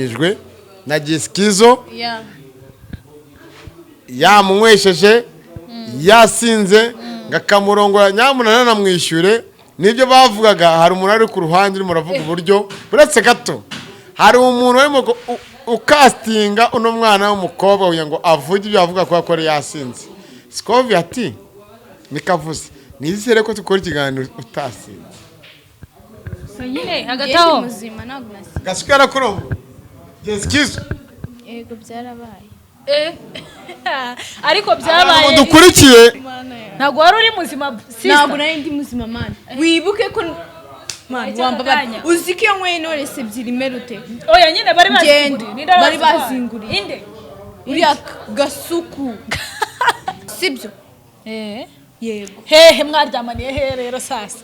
Ijwe na Gisikizo. Yeah. Yamunywesheje yasinze ngo akamurongora, nyamuna nanamwishyure. Nibyo bavugaga. Hari umuntu ari ku ruhande urimo uravuga uburyo, uretse gato, hari umuntu urimo ukasitinga uno mwana w'umukobwa kugira ngo avuge ibyo avuga kubera ko yari yasinze. Scovia ati nikavuze, nizere ko dukora ikiganiro utasinze. Nyine hagati Njye aho ndi muzima, ntabwo nasinze. Gasuka yarakurombo Gisikizo. Yego, byarabaye. Ariko byabaye. Dukurikiye. Ntabwo wari uri muzima, sister. Ntabwo nari ndi muzima, man. Wibuke ko, man, Icyo wambabara. kanya. Uzi ko iyo nyweye Knowless ebyiri merute? Oya nyine, bari Ngenda. bazinguriye. Ninde? Bari Baziguhaye? bazinguriye. Inde? Uriya Gasuku, sibyo? Eh. Yego. Hehe mwaryamaniye? Hehe rero sasa?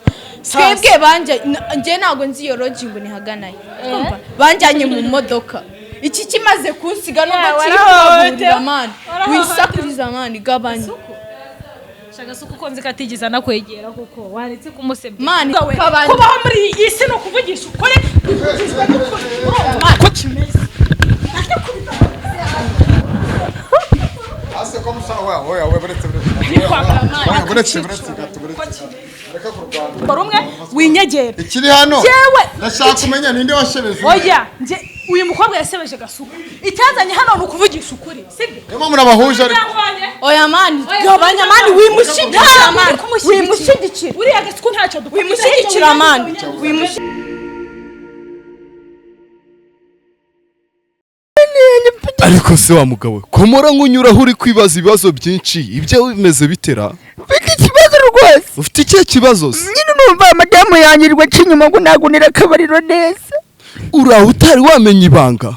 Twebwe banja njye ntabwo nzi iyo lodge ngo nihaganaye. Twumva banjyanye mu modoka, iki kimaze kunsiga nubwo Yeah, kiri warahohotewe. kubaburira, man. Warahohotewe. Wisakuriza, man, gabanya. Shaka suku ko nzi ko atigeze anakwegera, kuko waretse kumusebya. Man, Gawe, kabandi. kubaho muri iyi si ni ukuvugisha ukuri, bivugishwa n'ukuri. Urumva ko kimeze? Ase ko musa oya oya oya, buretse buretse buretse buretse gato, buretse, reka kurwana. Kora umwe winyegera. Ikiri hano, Jewe! ndashaka kumenya ninde washebeje. Oya, nje uyu mukobwa yasebeje Gasuku. Icyazanye hano ni ukuvugisha ukuri, sibyo? Niyo mpamvu murabahuje ariko. Umuryango wanjye. Oya man, gabanya, man, wimushyigikira, man, wimushyigikira. Uriya Gasuku ntacyo dukora. Wimushyigikira, man, wimushyigikira. Ariko se wa mugabo we, komora nk'unyuraho uri kwibaza ibibazo byinshi, ibyo bimeze bitera? Mfite ikibazo rwose. Ufite ikihe kibazo se? Nyine numva madamu yangirwa aca inyuma ngo nagunira akabariro neza. Uraho utari wamenya ibanga?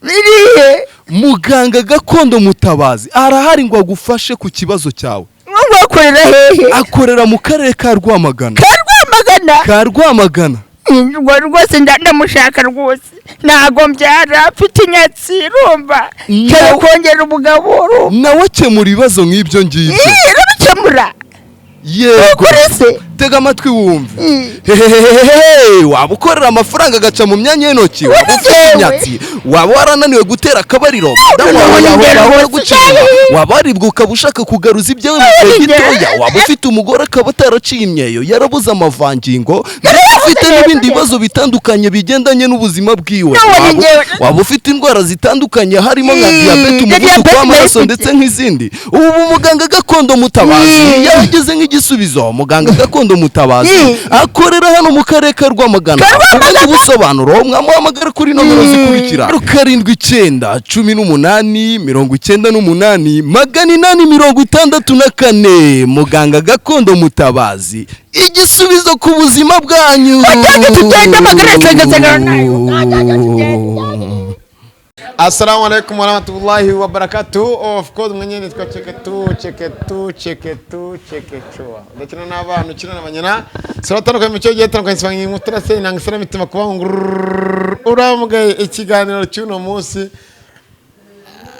Birihe? Muganga gakondo Mutabazi arahari ngo agufashe ku kibazo cyawe. Ngo akorera hehe? Akorera mu karere ka Rwamagana. Ka Rwamagana? Ka Rwamagana. Ngo rwose ndamushaka rwose, ntago mbyara, mfite inyatsi, urumva, cyane kongera umugabo, urumva. Nawe akemura ibibazo nk'ibyo ngibyo. Ih, urabikemura? Yego. Ukuri se? Tega amatwi wumve. Mm. Hehehehe, waba ukorera amafaranga agaca mu myanya y'intoki, waba ufite Yewe. imyatsi, waba warananiwe gutera akabariro, madamu wawe None yahora ngero ahora rwose. aguca inyuma, waba waribwa ukaba ushaka kugaruza ibyawe mu gihe None ngero. gitoya, waba ufite umugore akaba ataraciye imyeyo, yarabuze amavangingo, ndetse ufite n'ibindi bibazo bitandukanye bigendanye n'ubuzima bwiwe. None ngero. Waba ufite indwara zitandukanye harimo nka Mm, diyabete, umuvuduko diyabete w'amaraso ndayifite. ndetse nk'izindi. Ubu muganga gakondo Mutabazi Mm. yageze nk'igisubizo. Muganga gakondo Mutabazi Mm. akorera hano mu karere ka Rwamagana. Ka Ku bundi busobanuro mwamuhamagara kuri nomero zikurikira: 79 18 98 864. Muganga gakondo Mutabazi, igisubizo ku buzima bwanyu. Wajyaga tugenda magana atandatu nayo. Assalamu alaikum warahmatullahi wabarakatuh. Of course, mwenyewe nitwa Cheketu, Cheketu, Cheketu, Chekechua. Ndakina n'abana, ukina na banyina. Sura tandukanye mu cyo gihe tandukanye sibanga inkutura se inanga sura mitima kuba uramugaye. Ikiganiro cy'uno munsi.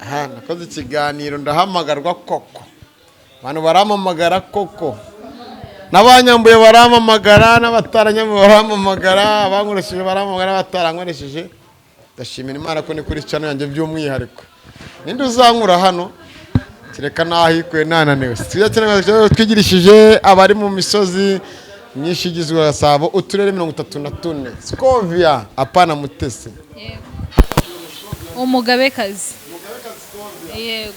Aha, nakoze ikiganiro ndahamagarwa koko. Abantu barampamagara koko. N'abanyambuye barampamagara, n'abataranyambuye barampamagara, abankoresheje barampamagara, n'abatarankoresheje. Ndashimira Imana ko ni kuri channel yanjye by'umwihariko. Ninde uzankura hano? Kereka nahikuye nananiwe. Tujya cyane twigirishije abari mu misozi myinshi igizwe na Gasabo, uturere 34. Scovia, apana Mutesi. Umugabekazi, yego.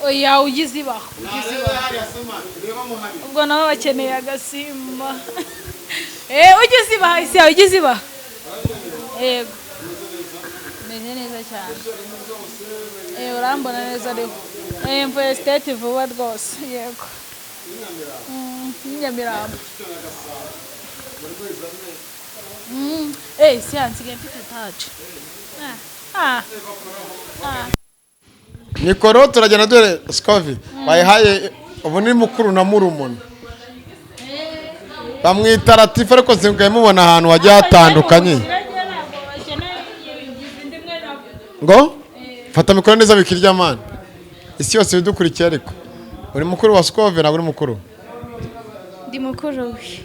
Oya, ugize ibaho, ugize ibaho. Ubwo nabo bakeneye agasimba. Ugize ibaha isi yawe, ugize ibaha. Yego, meze neza cyane. Urambona neza ariho. Mvuye state vuba rwose, yego. Nyamirambo. Siyansi nsigaye mfite taje. Ah. Ah. Mikoro turagenda dore Scovi bayihaye ubu ni mukuru na murumuna, bamwita Latifa, ariko nsigaye mubona ahantu hagiye hatandukanye. Ngo fata mikoro neza bikirya mani, isi yose bidukurikiye. Ariko uri mukuru wa Scove? Ntabwo uri mukuru? Ndi mukuru we.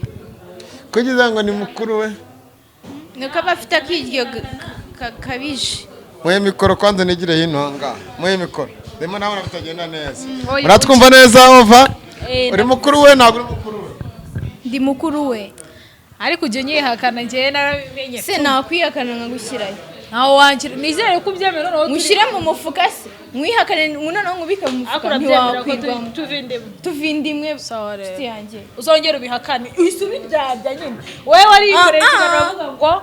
Kugira ngo ni mukuru we. Nuko aba afite akiryo kabije. Muhe mikoro kwanza nigire hino ngaha. Muhe mikoro. Ndimo nabona bitagenda neza. Muratwumva neza ova? Uri mukuru we ntabwo uri mukuru we? Ndi mukuru we. Ariko ujye nyihakana njyewe narabimenye. Se nakwihakana nkagushyirayo. Ntawe wankira. Nizere ko ubyemera noneho turi. Mushyire mu mufuka se. Mwihakane noneho nkubike mu mufuka ntiwakwirwamo. Tuvindimwe. Sawa rero. Nshuti yanjye. Uzongera ubihakane. Uhise ubiryarya nyine. Wowe warikoreye ikiganiro uravuga ngo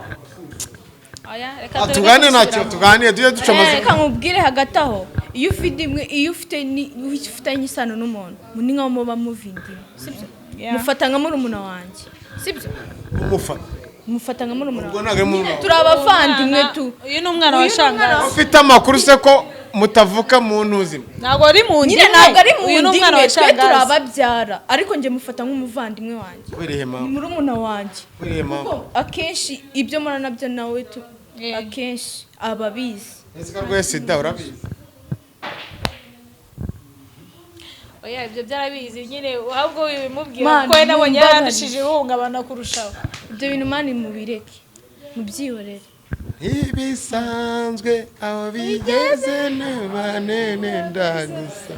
oya reka Tugane ntacyo tuganiye tujye duca amazina. Reka nkubwire hagati aho. Iyo ufite imwe iyo ufite ufitanye isano n'umuntu ni nkaho muba muvindimwe. Sibyo? Mufata nka murumuna wanjye. Sibyo? Mufata nka murumuna wanjye. Turi abavandimwe tu. Uyu ni umwana wa Shangazi. Ufite amakuru se ko mutavuka mu ntuzima? Ntabwo ari mu ndimwe. Ntabwo ari mu ndimwe. Twe turi ababyara ariko njye mufata nk'umuvandimwe wanjye. Ni murumuna wanjye. Kuko akenshi ibyo mura nabyo nawe tu akenshi ababizi. Ese rwese sida urabizi? Oya ibyo byarabizi nyine ahubwo wibimubwira ko nabonye yarandushije ihungabana kurushaho. Ibyo bintu mani mubireke mubyihorere. Ibisanzwe aho bigeze n'abanene ndagusa.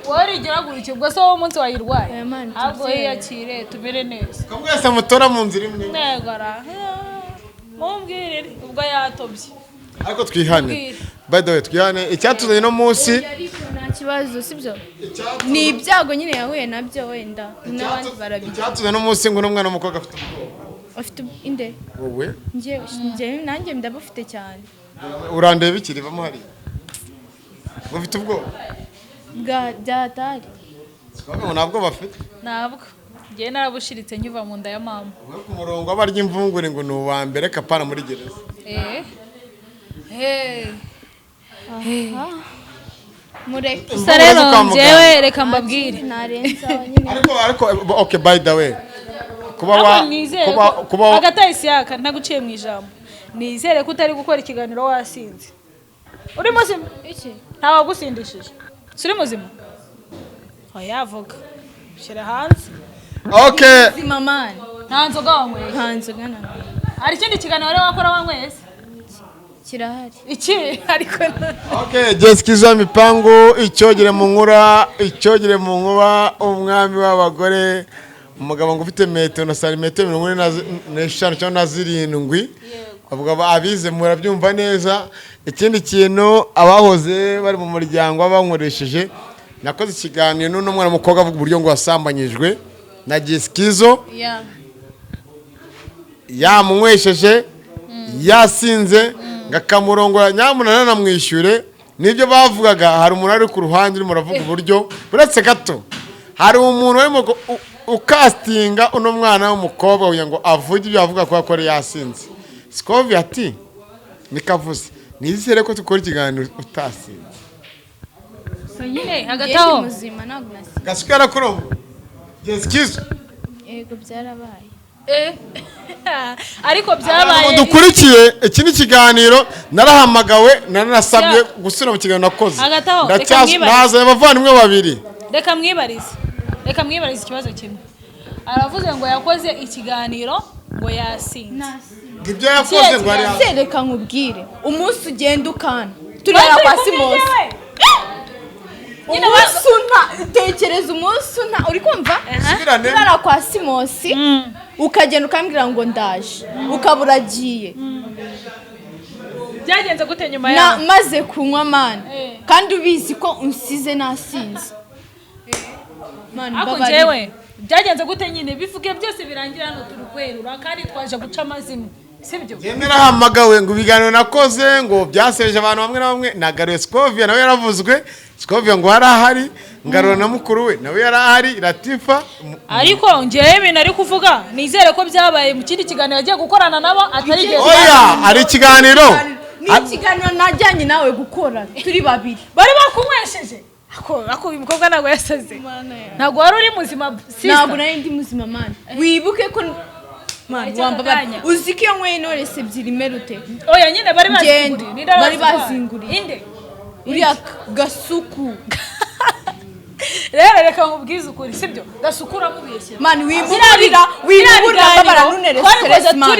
Warigira gutyo ubwo se wowe umunsi wayirwaye. Ahubwo yiyakire tumere neza. Ko mwese mutora mu nzira imwe. Ntego ara. Mumbwirire ubwo yatobye. Ariko twihane. By the way twihane icyatuzanye no munsi. Nta kibazo sibyo? Ni ibyago nyine yahuye nabyo wenda n'abandi barabigira. Icyatuzanye no munsi ngo n'umwana w'umukobwa afite ubwoba. Afite inde? Wowe? Njye nanjye ndabufite cyane. Urandeba ikiri bamo hari. Ufite ubwoba? Bwa byatari. Ngo ntabwo bafite. Ntabwo. Njye narabushiritse nkiva mu nda ya mama. Ubwo ku murongo abarya imvungure ngo ni uwa mbere kapana muri gereza. Mureke. Gusa rero njyewe reka mbabwire. Ariko okay by the way. Kuba hagati Isiyaka ntaguciye mu ijambo. Nizere ko utari gukora ikiganiro wasinze. Uri muzima? Iki? Nta wagusindishije. Uri muzima? Oya vuga. Shyira hanze. Okay. Muzima man. Nta nzoga wanyweye. Nta nzoga nanyweye. Hari ikindi kiganiro wari wakora wanyweye se? Kirahari. Iki ariko. Okay, Jessica mipango icyogere mu nkura, icyogere mu nkuba, umwami w'abagore, umugabo ngo ufite metero na santimetero 45 cyangwa na 7. Avuga abize murabyumva neza. Ikindi kintu abahoze bari mu muryango abankoresheje nakoze ikiganiro n'umwana w'umukobwa avuga uburyo ngo wasambanyijwe na Jessica. Yamunywesheje yasinze ngakamurongora nyamunana namwishyure nibyo bavugaga. Hari umuntu ari ku ruhande urimo uravuga uburyo buretse gato hari umuntu urimo ukastinga uno mwana w'umukobwa kugira ngo avuge ibyo avuga ko akora yasinze. Scovia ati nikavuze nizere ko tukora ikiganiro utasinze. Nyine hagati aho muzima ntabwo nasinze. Gasukara kurongo Jessica. Yego byarabaye. Ariko byabaye dukurikiye iki ni kiganiro narahamagawe naranasabye gusubira mu kiganiro nakoze. Naza abavandimwe babiri. Reka mwibarize ikibazo kimwe. Aravuze ngo yakoze ikiganiro ngo yasinze. Ibyo yakoze ngo ari yasinze. Reka nkubwire umunsi ugenda ukana turara kwa Simos. Umunsi unta tekereza umunsi unta uri kumva turara kwa Simosi ukagenda ukambwira ngo ndaje ukabura agiye. Byagenze gute nyuma yaho? Maze kunywa man kandi ubizi ko unsize nasinze. Ariko njyewe byagenze gute nyine bivuge byose birangira hano turi kwerura kandi twaje guca amazimwe sibyo? Narahamagawe ngo ibiganiro nakoze ngo byasebeje abantu bamwe na bamwe nagaruye Scovia nawe yaravuzwe. Scovia ngo harahari ngarura na mukuru we nawe yarahari Latifa. Ariko njyewe ibintu ari kuvuga nizere ko byabaye mu kindi kiganiro agiye gukorana nabo atari igihe. Oya ari ikiganiro. Ni ikiganiro najyanye nawe gukora turi babiri. Bari bakunywesheje. Ako uyu mukobwa ntabwo yasaze. Ntabwo wari uri muzima sister. Ntabwo nari ndi muzima man. Wibuke ko man wambabara. Uzi ko iyo nyweye Knowless ebyiri merute. Oya nyine bari bazinguriye. Bari bazinguriye. Inde? Uriya gasuku. Rero reka nkubwize ukuri, sibyo? Gasukura mubeshye. Man, wimuburira, wimuburira, babara ntunere stress, man.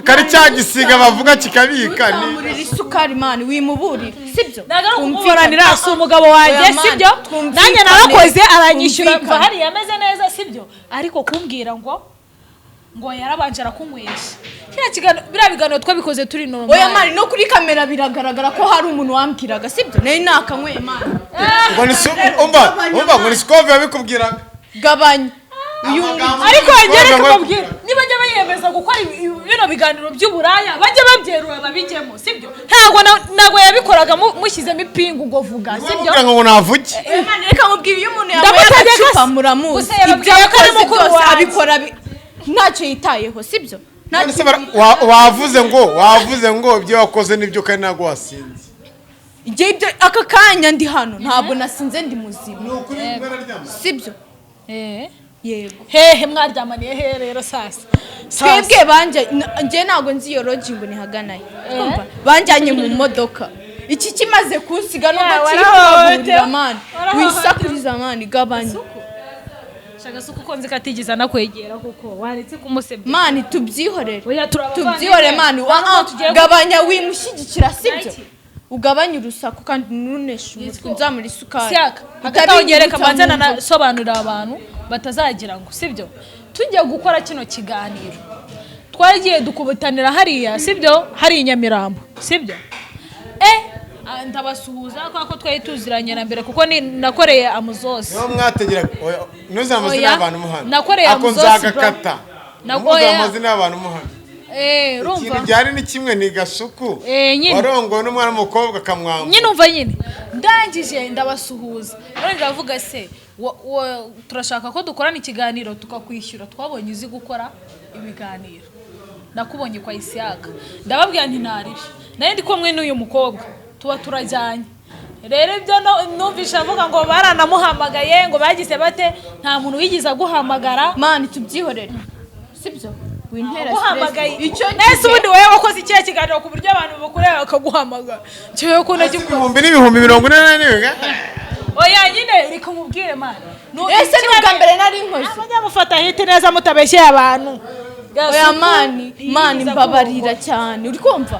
Kari cya gisiga bavuga kikabika ni Wimurira isukari, man, wimuburira, sibyo? Ntabwo ari ukumuburanira, si umugabo wanjye. Oya, man, Sibyo? twumvikane. Nanjye narakoze, aranyishyura mva Twumvikane. hariya ameze neza, sibyo? Ariko kumbwira ngo yarabanje arakunywesha, kiriya kiganiro, biriya biganiro twabikoze turi normal. Oya man, no kuri kamera biragaragara ko hari umuntu wambwiraga, sibyo? Nari nakanyweye, man. Ngo ni umva, umva, ngo ni Scovia yabikubwiraga. Gabanya uyu. Ariko njye reka Ngo- mbabwire, niba bajya biyemeza gukora bino biganiro by'uburaya, bajye babyerura babijyemo, sibyo? Ntabwo yabikoraga mushyizemo ipingu ngo vuga, sibyo? Yamubwira ngo navuge. Oya man, reka mubwire, iyo umuntu yanyweye Ndamutegeka agacupa se. muramuzi. Gusa Ibyo yababwiye ko ari yakoze mukuru byose wanjye. abikora ntacyo yitayeho, sibyo? None se wavuze ngo ibyo wakoze nibyo kandi ntabwo wasinze? Njye ibyo aka kanya ndi hano ntabwo nasinze, ndi muzima, Ni ukuri mwararyamye? Sibyo? Eh. Yego. Hehe mwaryamaniye he rero sasa? Twebwe banje njye ntabwo nzi iyo lodge ngo nihaganaye. Twumva banjyanye mu modoka, iki kimaze kunsiga nubwo Yeah, kiri warahohotewe. kubaburira, man. Warahohotewe. Wisakuriza, man, gabanya. Shaka suko uko nzi ko atigeze anakwegera kuko waretse kumusebya. Man, tubyihorere. Oya, turabavandimwe. Tubyihorere, man. Ntabwo tugiye Gabanya, wimushyigikira, sibyo? Naki. Ugabanye urusaku kandi ntuneshe umutwe nzamura isukari. Siyaka hagati aho ngereka mbanze nanasobanurira abantu batazagira ngo, sibyo, tujya gukora kino kiganiro twaragiye dukubitanira hariya, sibyo, hari i Nyamirambo, sibyo? Ndabasuhuza kubera ko twari tuziranye na mbere, kuko ni nakoreye Amuzosi. Niho mwategeraga? Oya, ntuzi amazina Oya, y'abantu muhano. nakoreye Ako Amuzosi, bro. nzagakata. Ntuzi Oya. amazina y'abantu muhano. Urumva. Ikintu byari ni kimwe, ni Gasuku Nyine. warongowe n'umwana w'umukobwa akamwambura. Nyine umva, nyine ndangije ndabasuhuza, none ndavuga se turashaka ko dukorana ikiganiro tukakwishyura, twabonye uzi gukora ibiganiro, nakubonye kwa Isiyaka. Ndababwira nti naribi nayo ndi kumwe n'uyu mukobwa, tuba turajyanye. Rero ibyo numvishe avuga ngo baranamuhamagaye, ngo bagize bate, nta muntu wigeze aguhamagara. Man, tubyihorere, sibyo? Wintera Aguhamagaye stress. Icyo nese ubundi wowe wakoze ikihe kiganiro ku buryo abantu bakureba bakaguhamagara? Cyewe ko nagikoze. Ibihumbi n'ibihumbi 44. Oya nyine, reka umubwire, man. Ese ni ubwa mbere nari nkoze? Abanyamufata hiti neza mutabeshyeye abantu. Oya man, man, mbabarira cyane, uri kumva?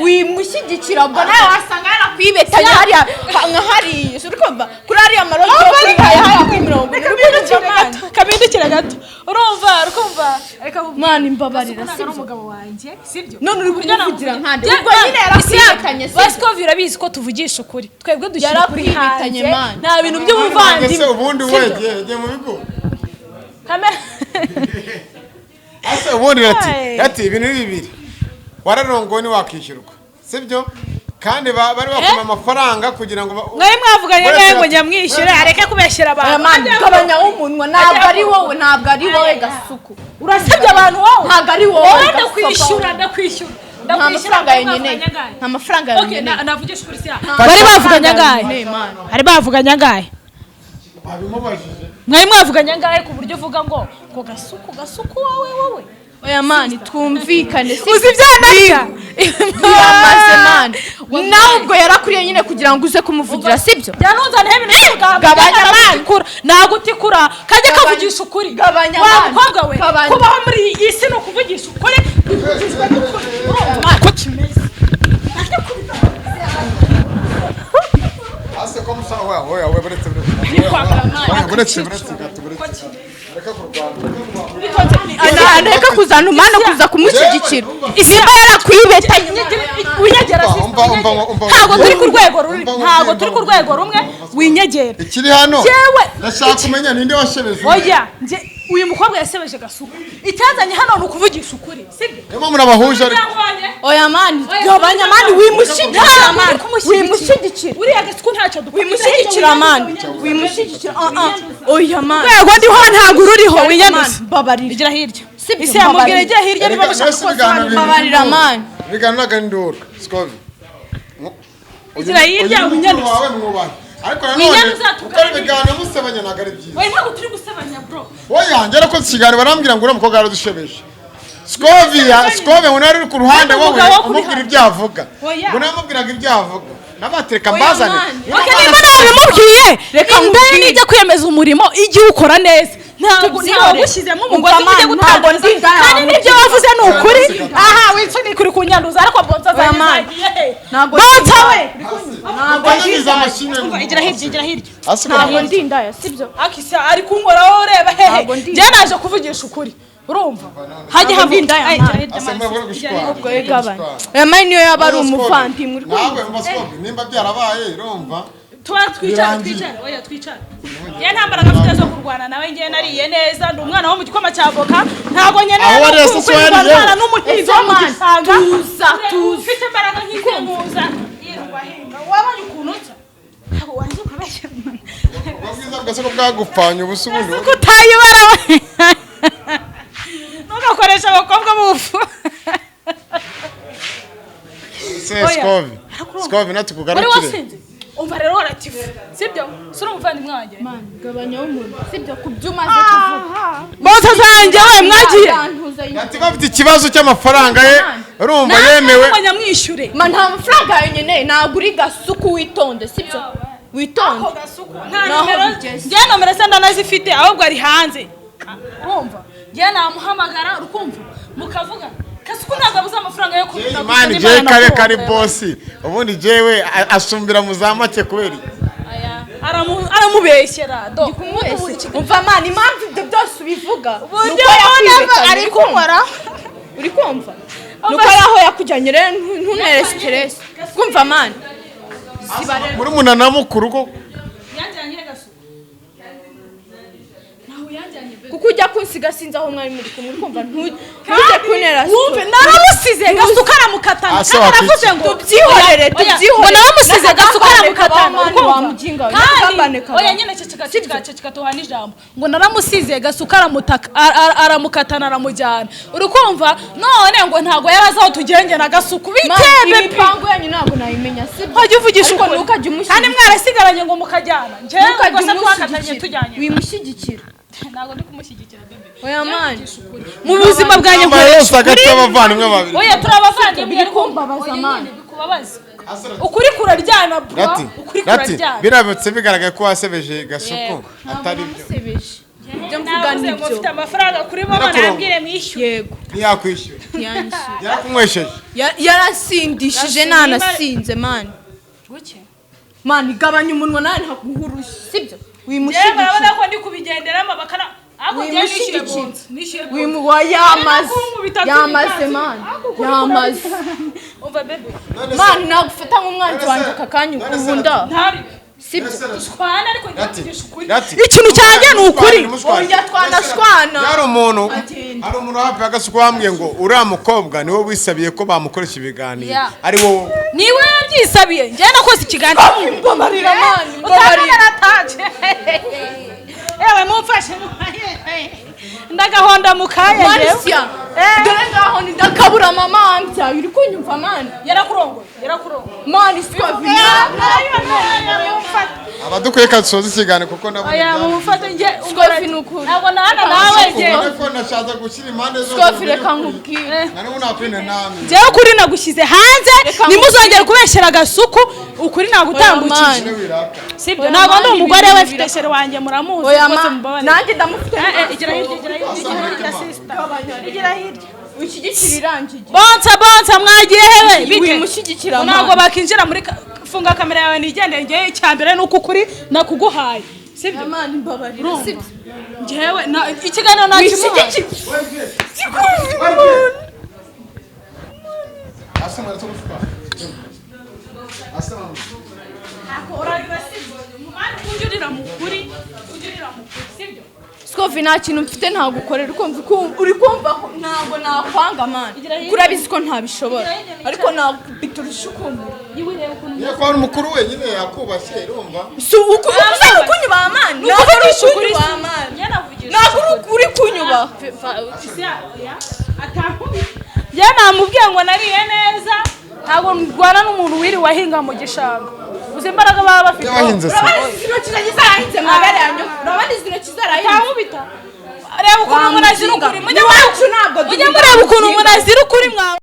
Wimushyigikira, ubwo nawe wasanga yarakwibetanye hariya nka hariya, uri kumva, kuri ariya ma lodge yo kuri hariya kuri 40, uri kumva, man? Kabindukira gato, urumva, urikumva, reka nkubwire. Man, mbabarira. Gasuku ntabwo ari Sibyo? umugabo wanjye, sibyo? None uri Uburyo kumuvugira nkande? Jye- Ubwo nyine yarakwibetanye, sibyo? Basikovi, urabizi ko tuvugisha ukuri, twebwe dushyira ukuri Yarakwibetanye, hanze. man. Nta bintu by'ubuvandimwe. Ese ubundi we yagiye mu bigo? Kamera. Ese ubundi ati Hey. ati ibintu ni bibiri: wararongowe ntiwakishyurwa, sibyo? Kandi bari bakuma amafaranga kugira ngo Mwari mwavuganye Uretse nawe ngo nyamwishyure, areke kubeshyera Oya abantu. man, gabanya umunwa. Ntabwo ari wowe, ntabwo ari wowe, Gasuku. Urasebya abantu wowe. Ntabwo ari wowe, Wowe Gasopo. ndakwishyura, ndakwishyura. Nta Ndakwishyura. mafaranga Bari nkeneye. bavuganye angahe? Nta mafaranga Okay, nkeneye. navugisha ukuri, siya. Nta Bari mafaranga bavuganye angahe? nkeneye, man. Bari bavuganye angahe? Babimubajije. Mwari mwavuganye angahe ku buryo uvuga ngo Gasuku, Gasuku, wowe, wowe? Oya man, twumvikane, si Uzi ibyo narya? Biramaze, man. Nawe ubwo yarakuriye nyine kugira ngo uze kumuvugira, sibyo? Yanuzaniyeho ibintu by'ubugambo. Gabanya, man. Nagutikura kajya Gabanya. kavugisha ukuri. Gabanya, Wa man. mukobwa we, Gabanya. kubaho muri iyi si ni ukuvugisha ukuri, bivugishwa n'ukuri, urumva ko kimeze? Ase ko musa oya, oya, oya, buretse, buretse. Oya, buretse, buretse gato, buretse gato. Reka kurwana, reka kurwana. Reka kuzana umwana kuza kumushyigikira nimba yarakwibetanye. Winyegera. Umva, umva, umva, umva. Ntabwo turi ku rwego ruri Umva, umva, ntabwo umva, turi ku umva. rwego rumwe, winyegera. Ikiri hano. Jewe. Ndashaka kumenya ninde washebeje. Oya, nje uyu mukobwa yasebeje Gasuku, icyazanye hano ni ukuvugisha ukuri, sibyo? Niyo mpamvu nabahuje ariko. Oya man, gabanya, man, wimushyigikira, man, wimushyigikira. Uriya Gasuku ntacyo dukora. Wimushyigikira, man, wimushyigikira. Ah ah, oya man. Urwego ndiho ntabwo ururiho, winyanduza. Man, mbabarira. Igira hirya. Sibyo, Isi yamubwira mbabarira. igira hirya niba Reka, mushaka mwese ko ibiganiro bibiri. Mbabarira, man. Ibiganiro ntabwo ari induru. Sikovi. Igira hirya, Uyu mukuru winyanduza. wawe mwubahe. Ariko nanone Winyanduza, gukora ibiganiro musebanya ntabwo ari byiza. Oya, ntabwo turi gusebanya, bro. Oya, njye nakoze ikiganiro barambwira ngo uriya mukobwa yaradushebeje. Skovia, Skovia ngo nawe uri ku ruhande Kandi wowe umugabo wo kuri umubwira hano. ibyo avuga. Oya. Ngo nawe amubwiraga ibyo avuga. Nabatereka mbazane. Okay, nimba nabimubwiye indaya nijya kwiyemeza umurimo igihe ukora neza ntabwo nagushyizemo umugozi ujye gutanga, kandi nibyo wavuze ni ukuri. Aha witsunika uri kunyanduza, ariko bonsa zanjye bonsa we ntabwo igira hirya, igira hirya. Ntabwo ndi indaya, sibyo? Akisa ari kunkoraho, ureba hehe? Njye naje kuvugisha ukuri, urumva hajya hava indaya. Ubwo yegabanye aya mani niyo yaba ari umuvandimwe. Nawe umva, nimba byarabaye urumva Twicara, twicara, oya twicara. Njye nta mbaraga mfite zo kurwana nawe, njye nariye neza, ndi umwana wo mu gikoma cya voka, ntabwo nkeneye kurwana n'umuhinzi wo mu gishanga. Tuza, tuza. Ufite imbaraga nk'izenguza yirirwa ahinga, wabonye ukuntu nsa? Ntabwo wanze ukabeshya. Ubwiza bwose ko bwagupfanye ubusa ubundi. Ese ko utayibara we? Ntugakoreshe abakobwa b'ubufu. Se Scovi, Scovi natukugarukire. Umva rero waratifu, sibyo? Si uri umuvandimwe wanjye? Man, gabanya umuntu, sibyo? Ku byo umaze kuvuga. Bonsa zanjye we mwagiye. Ati bafite ikibazo cy'amafaranga ye, urumva yemewe. Ntabwo nyamwishyure. Man, nta mafaranga yawe nkeneye, ntabwo uri gasuku, witonde, sibyo? Witonde. Ako gasuku nta nomero, njye nomero se ndanazifite, ahubwo ari hanze. Urumva? Njye namuhamagara, urukumva mukavuga. Kasuku ntabwo abuze amafaranga yo kubona. Mani jewe kare kari bosi, ubundi jewe asumbira muzamake kubera aya aramubeshyera do. Umva man, impamvu ibyo byose ubivuga nuko yakwibeta ari kunkora, uri kumva? Nuko aho yakujyanye rero ntunere stress. Kumva man, muri munana mukuru ko yanjyanye Gasuku. Naho yanjyanye be, kuko ujya kunsiga sinzi aho mwari muri kumwe, uri kumva? Ntujye kuntera. Wumve, naramusize Gasuku aramukatana, kandi aravuze ngo tubyihorere, tubyihorere. Ngo naramusize Gasuku aramukatana, kandi oya nyine ceceka, ceceka, ceceka, tuhana ijambo. Ngo naramusize Gasuku aramutaka, aramukatana, aramujyana, uri kumva? None ngo ntabwo yari azi aho tugenge na Gasuku bitebe. Imipango yanyu ntabwo nayimenya, sibyo? Wajya uvugisha ukuri, kandi mwarasigaranye ngo mukajyana. Njyewe rwose twakatanye tujyanye. Wimushyigikira. Ntabwo ndi kumushyigikira bebe. Oya man, mu buzima bwanjye nkoresha hagati y'abavandimwe babiri. Oya turabavandimwe, biri kumbabaza man. Bikubabaza. Ukuri kuraryana bro, ukuri kuraryana. Birabutse bigaragaye ko wasebeje Gasuku atari byo. Ibyo mvuga ni byo. Mfite amafaranga kuri mama nabwire mwishyure. Yego. Ntiyakwishyura. Yarakunywesheje. Yarasindishije nanasinze man. Guke. Man, gabanya umunwa nawe ntaguhurushye, sibyo? Wimushyigikira. Urabona ko ndi kubigenderamo bakana. Ako njye nishyuye bonse, nishyuye bonse. Yamaze, yamaze man, yamaze. Umva bebe. Man, nagufata nk'umwanzi wanjye aka kanya ukunda. Sibyo? Dushwana ariko ngiye ukuri. Ikintu cyanjye ni ukuri. Oya twanashwana. Yari umuntu, hari umuntu hafi ya Gasuku wambwiye ngo uriya mukobwa niwe wisabiye ko bamukoresha ibiganiro. Ari wowe. Niwe yabyisabiye. Njye nakoze ikiganiro. Mbabarira man, mbabarira. Ewe mumfashe ndagahonda mukanya jewe. Dore ngaho ndakabura mama ambya, uri kunyumva man? Yarakurongoye, yarakurongoye. Man, Scovi. Abadukwiye kasoza ikiganiro kuko ndabona. Oya mumufate nge Scovi nukuri. Ntabwo nahana nawe nge. Ko nashatse gushyira impande zose. Scovi reka nkubwire. Nari unakwine nami. Jewe ukuri nagushyize hanze, nimuzongere kubeshyera Gasuku, ukuri nagutambukije. Sibyo, ntabwo ndi umugore we, mfite shere wanjye muramuzi rwose mubabare. Nanjye ndamufite. Igira hirya, igira hirya, igira hirya sister. Igira hirya. Wishyigikira irangije. Bonsa, bonsa mwagiye hewe bite? Wimushyigikira. Ntabwo bakinjira muri funga kamera yawe nigendere. Ngewe icyambere nuko ukuri nakuguhaye. Sibyo? Man, mbabarira, sibyo? Ngewe ikiganiro nakimuhaye. Scovi nta kintu mfite ntagukorera, ukumva uri kumva ntabwo nakwanga man, urabizi ko ntabishobora, ariko nakubita urushyi ukumva. Ko ari umukuru wenyine yakubashye, urumva? Si ukuza kunyubaha man, ntabwo uri kunyubaha man, ntabwo uri kunyubaha. Njye namubwiye ngo nariye neza, ntabwo ndwana n'umuntu wiriwe ahinga mu gishanga. Uzi imbaraga baba bafite. Urabona izi ntoki zanjye zarahinze mabere yanyu, urabona izi ntoki zarahinze. Reba ukuntu umuntu azira ukuri, mujye mureba ukuntu umuntu azira ukuri mwawe.